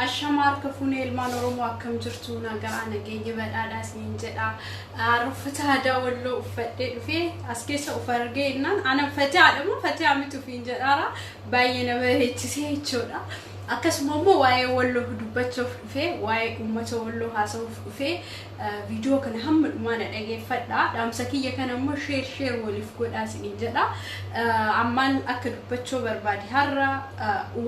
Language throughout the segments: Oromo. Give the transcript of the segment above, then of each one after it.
Ashama harka fuunee ilmaan Oromoo, akkam jirtu? Nagaa nageenya badhaadhaa isiniin jedha. Uffata aadaa Walloo uffadhee dhufee as keessa of argee innaan ana Fatihaadha moo Fatihaa miti ofiin jedhaara, baay'ee nama bareechisee jechuudha. Akkasuma immoo waa'ee Walloo dubbachuuf dhufee, waa'ee uummata Walloo haasa'uuf dhufee, viidiyoo kana hamma dhumaa na dhageeffadha. Dhaamsa kiyya kana immoo share share waliif godhaa isiniin jedha. Ammaan akka dubbachuu barbaade, har'a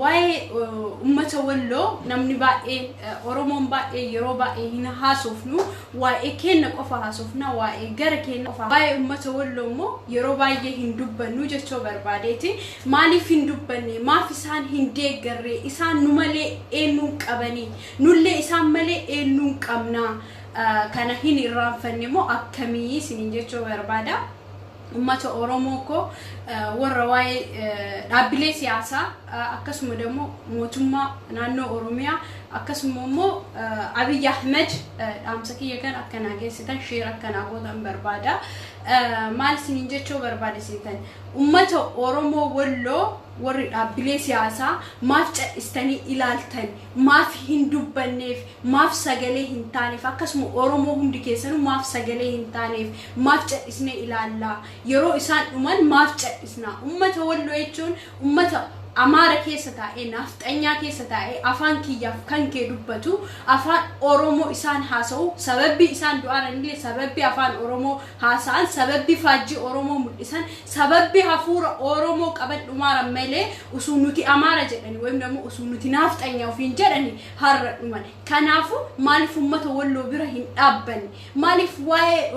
waa'ee uummata Walloo namni baay'een, Oromoon baay'ee yeroo baay'ee hin haasofnu. Waa'ee keenya qofa haasofna, waa'ee gara keenya qofa. Waa'ee uummata Walloo immoo yeroo baay'ee hin dubbannu jechuu barbaadeeti. Maaliif hin dubbanne? Maaf isaan hin deeggarre? Isaan nu malee eenyuun qabanii? Nullee isaan malee eenyuun qabnaa? Kana hin irraanfanne moo akkamii isiniin jechuu barbaada. Uummata Oromoo koo, warra waa'ee dhaabbilee siyaasaa, akkasuma immoo mootummaa naannoo Oromiyaa, akkasuma immoo Abiy Ahmed, dhaamsa kiyya kan akkanaa geessitan, share akkanaa gootan barbaada. Maal isiniin jechuu barbaada isiitan? Uummata Oromoo Walloo, warri dhaabbilee siyaasaa, maaf cadhistanii ilaaltan? Maaf hin dubbanneef? Maaf sagalee hin taaneef? Akkasuma Oromoo hundi keessanuu maaf sagalee hin taaneef? Maaf cadhisnee ilaallaa? Yeroo isaan dhuman maaf cadhisnaa? Uummata Walloo jechuun uummata Amaara keessa taa'ee, naafxanyaa keessa taa'ee, afaan kiyyaaf kan kee dubbatu, afaan Oromoo isaan haasa'u. Sababbi isaan du'aaranillee sababbi afaan Oromoo haasa'an, sababbi faajjii Oromoo mul'isan, sababbi hafuura Oromoo qaban dhumaaran malee, usuu nuti Amaara jedhani wayim immoo usuu nuti naafxanyaa ofiin jedhani har'a dhuman. Kanaafuu maaliif uummata Walloo bira hin dhaabbanne? Maaliif waa'ee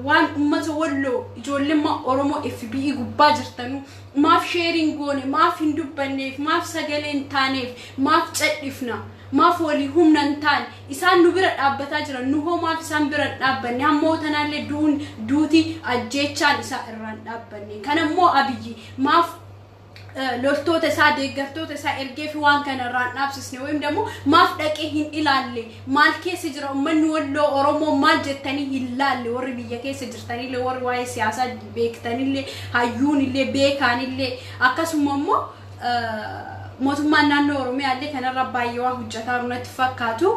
waan uummata Walloo, ijoollummaa Oromoo FB gubbaa jirtanuu maaf share hin goone? Maaf hin dubbanneef? Maaf sagalee hin taaneef? Maaf cadhifna? Maaf walii humna hin taane? Isaan nu bira dhaabbataa jiran, nu hoo maaf isaan bira hin dhaabbanne? Hammoo tanaallee du'uun, duuti, ajjeechaan isaa irraa hin dhaabbanne. Kanammoo Abiyyi maaf loltoota isaa, deeggartoota isaa ergee fi waan kana irraa hin dhaabsisne? Wayim immoo maaf dhaqee hin ilaalle? Maal keessa jira uummanni Walloo, Oromoo maal jettanii hin laalle? Warri biyya keessa jirtanillee, warri waa'ee siyaasaa beektanillee, hayyuunillee, beekaanillee, akkasuma immoo mootummaan naannoo Oromiyaallee kanarra baay'ee waa hojjetaa jiru natti fakkaatu.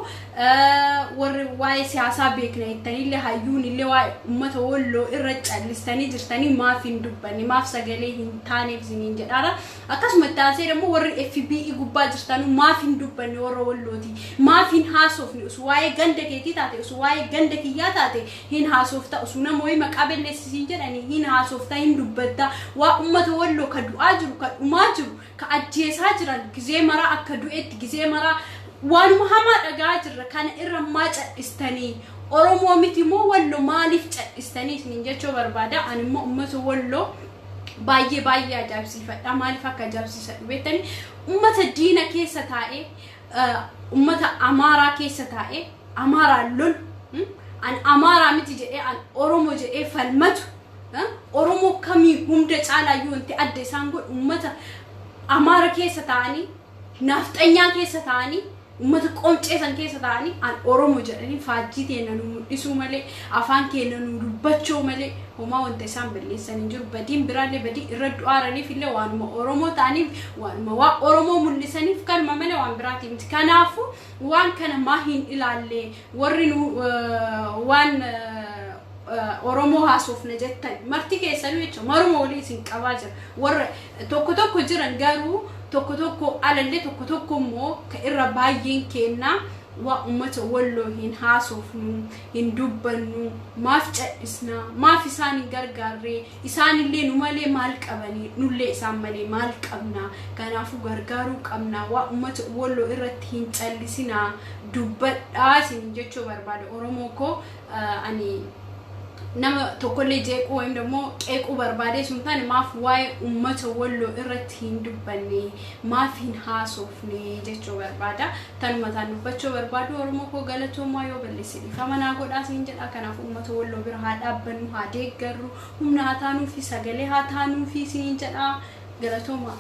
Warri waa'ee siyaasaa beekna jettanillee, hayyuunillee, waa'ee uummata Walloo irra callistanii jirtanii, maaf hin dubbanne? Maaf sagalee hin taaneef isiniin jedhaara. Akkasuma itti aansee immoo warri FB gubbaa jirtanuu maaf hin dubbanne? Warra Wallooti maaf hin haasofne? Usu waa'ee ganda keetii taate, usu waa'ee ganda kiyyaa taate hin haasofta. Usu nama wayii maqaa balleessisiin jedhanii hin haasofta, hin dubbatta. Waa uummata Walloo ka du'aa jiru, ka dhumaa jiru, ka ajjeesaa jiran, gizee maraa akka du'etti, gizee maraa waanuma hamaa dhagaa jirra. Kana irra maa cadhistanii? Oromoo miti moo Wallo? Maaliif cadhistanii isiniin jechuu barbaada. Ani immoo uummata Walloo baay'ee baay'ee ajaa'ibsiifadha. Maaliif akka ajaa'ibsiisadhu beektanii? Uummata diina keessa taa'ee, uummata Amaaraa keessa taa'ee, Amaaraan lolu, an Amaaraa miti jedhee, an Oromoo jedhee falmatu. Oromoo kamii hunda caalaayyuu wanti adda isaan godhu, uummata Amaara keessa taa'anii, naafxanyaa keessa taa'anii, uummata qomcee san keessa taa'anii, an Oromoo jedhanii faajjii teenya nu mul'isuu malee, afaan keenya nu dubbachuu malee homaa wanta isaan balleessan hin jiru. Badiin biraallee, badii irra du'aaraniif illee, waanuma Oromoo ta'aniif, waanuma waa Oromoo mul'isaniif, kanuma malee waan biraatii miti. Kanaafuu waan kana maa hin ilaalle warri nu waan Oromoo haasofna jettan marti keessanuu jechuudha? Maruma walii isin qabaa jira. Warra tokko tokko jiran garuu, tokko tokko alallee, tokko tokko immoo ka irra baay'een kennaa waa uummata Walloo hin haasofnu, hin dubbannu. Maaf cadhisna? Maaf isaan hin gargaarre? Isaanillee nu malee maal qabanii? Nullee isaan malee maal qabna? Kanaafuu gargaaruu qabna. Waa uummata Walloo irratti hin callisinaa, dubbadhaa isin jechuu barbaada. Oromoo koo, ani nama tokkollee jeequu wayim immoo qeequu barbaadee sun taane, maaf waa'ee uummata Walloo irratti hin dubbanne, maaf hin haasofne jechuu barbaada. Tanuma taan dubbachuu barbaadu. Oromoo koo, galatoomaa. Yoo balleesse dhiifama naa godhaa siin jedha. Kanaaf uummata Walloo bira haa dhaabbannu, haa deeggarru, humna haa taanuu fi sagalee haa taanuu fi isiniin jedha. Galatoomaa.